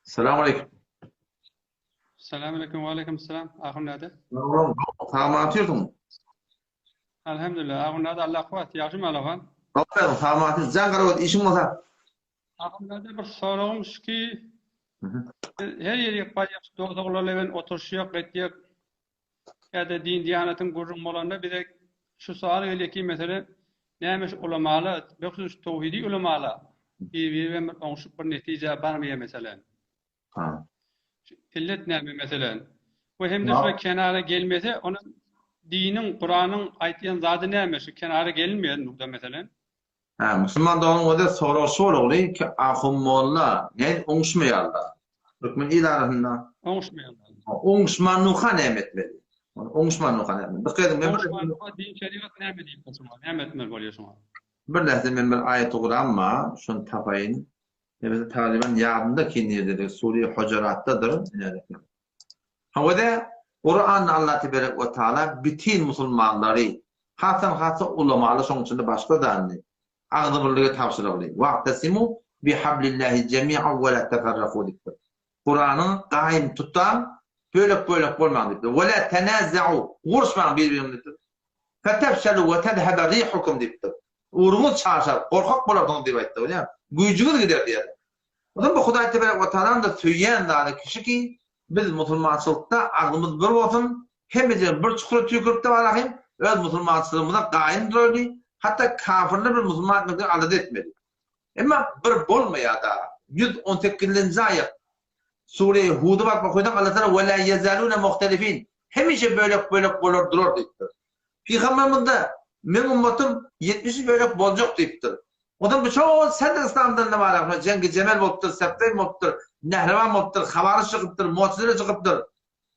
Salam aleýkum. Salam aleýkum, we aleýkum salam. Ahun näde? Sagman otyrsyň. Alhamdulillah. Ahun näde Allah kuwwat. Ýagşymy Alahan? Aferin, sagman otyr. Jan garagöz işiň bolsa. Ahun näde bir soragym şu ki her ýere barýas, dost-oglanlar bilen oturyşýak, etýek. Käte din-diýanatyň gürrüň bolanda bize şu sowal gelýär ki, meselem, näme şu ulamalar, behsus şu towhidi ulamalar bir-biri bilen bir oňşup bir netijä barmaýar meselem. Ha. Şu illet näme meselem? We hem-de şu kenara gelmese, onuň diniň, Kuranyň aýtýan zady näme? Şu kenara gelinmeýär nukda meselem. Hä, musulman doganyň özi sorag şu bolagly ki ahun molla nädip oňuşmaýarlar? Türkmen il arasynda. Oňuşmaýarlar. Oňuşman nuka näme etmeli? Oňuşman nuka näme? Dikkat ediň men bir Oňuşman nuka din şerigat näme diýip şuňa? Näme etmeli bolýar şuňa? Bir nähse men bir aýat Kuran bar, şony tapaýyn. Nebesi talyban ýadymda ki nirdedir, Sure Hujuratdadyr. Hawa-da, Kuranda Allah teberek we taala bütin musulmanlary, hasam hassa ulamaly şoň içinde başga-da indi, agzybirlige tabşyrygly, Wa'tasimu bihablillahi jemi'an we la teferraku diýipdir. Kuranyň gaýym tutaň, bölek-bölek bolmaň diýipdir. We la tenaza'u, uruşmaň bir-biriňiz diýipdir. Fetefşelu we tezhebe rihukum diýipdir. Ugruňyz çaşar, gorkak bolarsyňyz diýip aýtdy. Bolýarmy? Güýjüňiz gider diýýär. Onsoň bu Hudaý teberek we tagalaň-da söýýän zady kişi ki, biz musulmançylykda agzymyz bir bolsun, hemmejigem bir çukura tüýkürip-de barahym, öz musulmançylygymyza gaýym duraly, hatda kafirler bir musulman etmekden alada etmeli. Emma bir bolmaýar-da. 118-nji aýat, Sure-i Hudy baryp okaýsaň Allah Tagala Ve la ýezalune muhtelifin, hemişe bölek-bölek bolar durar diýipdir. Pygamberimiz-de Meň ummatym 73 bölek boljak diýipdir. Onsoň bu şol sadr yslamdan da bar, şol Jengi Jemel bolupdyr, Sefreýn bolupdyr, Nehrewan bolupdyr, Hawaryj çykypdyr, Mu'tezile çykypdyr.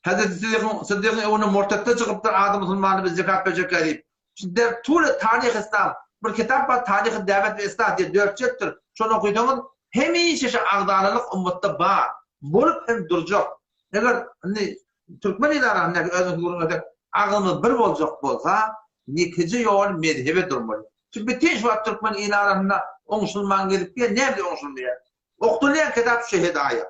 Hezreti Siddikyň Siddikyň öwünde murtetler çykypdyr, ady musulmany biz zekat berjekkä diýip. Şu der tule taryh yslam bir kitap bar Taryhy däwet we yslah diýip dört jiltdir. Şony okysaňyz hemişe şu agzalalyk ummatda bar. Bolup hem durjak. Eger indi Türkmen il arasyndaky özüňki gürrüň etsek, agzymyz bir boljak bolsa, ýekeje ýol mezhebe durmaly. Şu bütin şu wagt türkmen il arasynda oňşulman gezip ýör, näme bilen oňşulmaýar? Okdulýan kitap şu Hedaýa,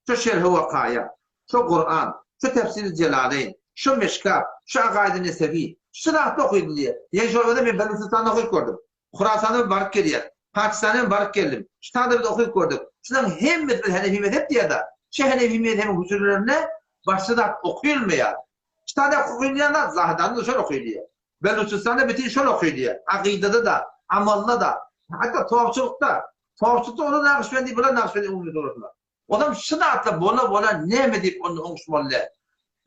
şu Şerhi Wakaýa, şu Kuran, şu Tefsiri Jelaleýn, şu Mişkat, şu Akaýdy Nesewi, şu zatda okydylýar. Ýene şol bolsa men Belujystanda okyp gördüm. Horasana baryp gelýär. Pakistana hem baryp geldim. Şu taýda biz okyp gördük. Şularyň hemmesi bir Hanefi mezhep diýýär-de. Şu Hanefi mezhebiň hüjrelerinde başga zat okylmaýar. Şu taýda okylýan zat Zahedanda şol okylýar. Beluçistanda bütin şol okylýar. Akydada-da, amalda-da, hatda towçulykda. Towçulykda olar Nagyşbendi, bular Nagyşbendi umumy suratyna. Onam şu zatlar bola bola neme diýip onda oňuşmaly däl.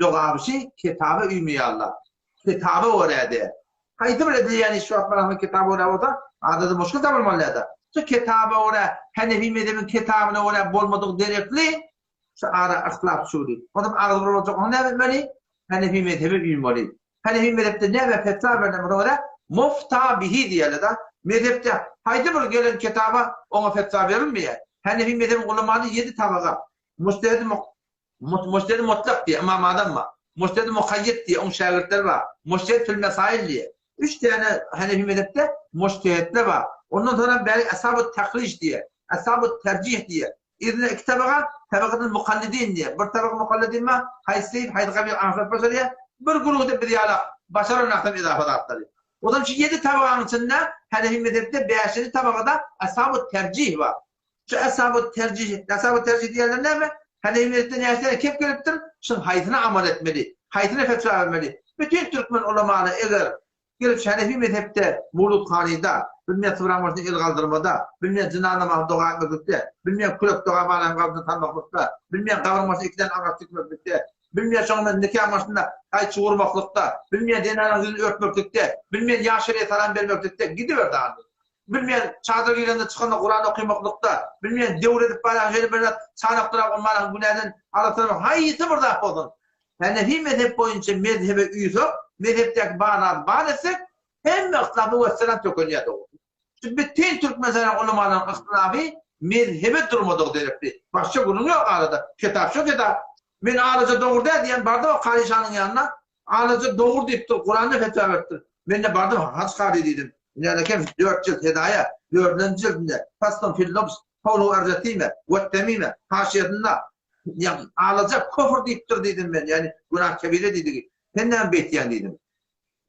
Jogaby şi kitaba üýmeýärler. Kitaba görä däl. Haýsy bir edilýän iş şu wagt barasynda kitaba görä bolsa, adada muşkil tapylmaly däldir. Şu kitaba görä, Hanefi mezhebiň kitabyna görä bolmadygy derekli şu ara yhtilaf düşügdi. Onam agzy bir boljak onda näme etmeli? Hanefi mezhebe üýmeli. Hanefi mezhepde näme fetwa berlen bolsa görä mufta bihi diýýärler-de. Mezhepde haýsy bir gelen kitaba oňa fetwa berilmeýär. Hanefi mezhebiň ulamany ýedi tabaga. Mujtehidi mujtehidi mutlak diýýär, Ymam Azam bar. Mujtehidi mukaýýet diýýär, oň şägirtleri bar. Mujtehid fil mesail diýýär. Üç däne Hanefi mezhepde mujtehidler bar. Ondan soňra bäri eshabut tahrij diýýär, eshabut terjih diýýär. Yzyna iki tabaga, tabakatul mukallidin diýýär. Bir tabaka mukallidin bar, haýsy seýit, haýsy gabyl aňsat başarýar. Bir guruhy-da biz ýaly başaran aňsat edafa zatlary. Onam şu ýedi tabaganyň içinde Hanefi mezhepde bäşinji tabagada eshabut terjih bar. Şu eshabut terjih, eshabut terjih diýenler näme? Hanefi mezhepde näçe tane kep gelipdir? Şuň haýsyna amal etmeli? Haýsyna fetwa bermeli? Bütin türkmen ulamalary eger Gelip Şenefi mezhepde murudhanyda, bilmeýän sybraň başyna el galdyrmada, bilmeýän jynan namazyny doga etmeklikde, bilmeýän kürek doga balaň gabryna salmaklykda, bilmeýän gabryň başyna ikiden agaç dikmeklikde, bilmeýän şoňa bilen nikaň başynda gaýçy urmaklykda, bilmeýän zenanaň ýüzüni örtmeklikde, bilmeýän ýaş şeriýe salam bermeklikde gidiber dagyn. Bilmeýän çadyra girende çykanda Kuran okymaklykda, bilmeýän döwür edip barýan şeýle bir zat çanakdyrap o malaň günäden arassalama haýsy bir zat bolsun. Hanefi mezhep boýunça mezhebe uýsak, mezhepdäki bar zady bar etsek, hemme yhtilafy wessalam tökenýär dogrusy. Şu bütin Türkmenistanyň ulamalaryň yhtilafy mezhebe durmadygy derekli. Başga gürrüň ýok arada. Kitap şo kitap. Men alaja dogry däl diýen bardym o Kary şanyň ýanyna. Alaja dogry diýipdir, Kuranda fetwa beripdir. Men-de bardym, Hajy kary diýdim. Ine-de dört jilt Hedaýa, dördünji jildinde, Faslun fil lubs, kowluhu er-resime, wet-temime, haşiýesinde. Ýa alaja kofr diýipdir diýdim men, ýagny günah kebire diýdigi. Sen näme beýtýäň diýdim.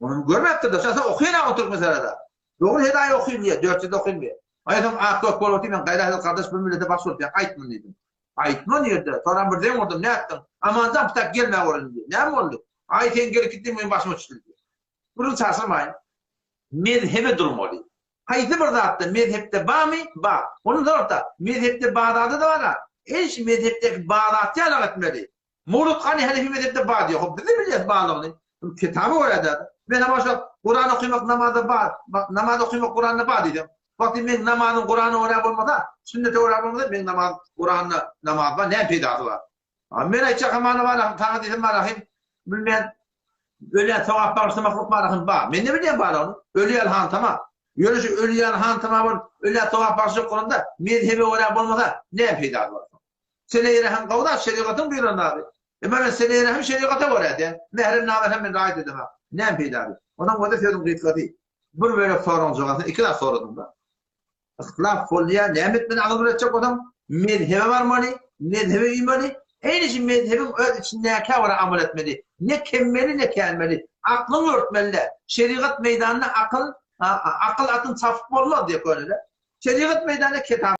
Ony görmäpdir-de, şa sen okaýan-a oturyp meselede. Dogry hedaýa okyn diýýär, 400 okyn diýýär. Aý soň ak gök bolup otyr, men gaýrat edip gardaş bir millete baş bolup ýa aýtmyn diýdim. Aýtma nirde? Soram bir zeň urdum, nätdiň? Amanjan pytak gelmä bor indi. Näme boldy? Aý sen gelip gitdiň meň başyma düşdi diýýär. Gürrüň çaşyrmaýyn. Mezhebe durmaly. Haýsy bir zatda mezhepde barmy? Bar. Ondan soňra-da mezhepde bar zady-da bar-a. Eş mezhepdäki bar zat ýalak etmeli. Mowlud Gani Hanefi mezhepde bar diýýär. Hop biz-de bilýäs barlygyny. Kitaba görä-dä. Men hem şo Kuran okymak namazda bar, namaz okymak Kuranda bar diýsem. Wagty meň namazym Kurana görä bolmasa, sünnete görä bolmasa, meň namaz Kuranda namaz bar, näme peýdasy bar? A men aýtjak hamana bar, saňa diýsem bar ahym, bilmän ölýän sogap bagyşlamaklyk bar ahym bar. Men-de bilýän barlygyny. Ölýän hantama. Ýöne şu ölýän hantama bolup, ölýän sogap bagyşlajak bolanda, mezhebe görä bolmasa, näme peýdasy bar? Seleýi-rehim gowy zat, şerigatyň buýran zady. Emma men seleýi-rehim şerigata görä diýen. Mährem namährem men raýat edemok. Näme peýdasy? Onuň bolsa sözüň gysgasy. Bir bölek soragyň jogabyny iki zat soradyň-da. Yhtilaf bolýar, näme etmeli agyz bir etjek bolsaň, mezhebe barmaly, mezhebe uýmaly, eýni şu mezhebiň öz içindäkä görä amal etmeli. Ne kemmeli, ne känmeli. Aklyňy ýörtmeli-dä. Şerigat meýdanynda akyl, akyl atyn çapyp bolmaz diýýär köneler. Şerigat meýdanynda ketap.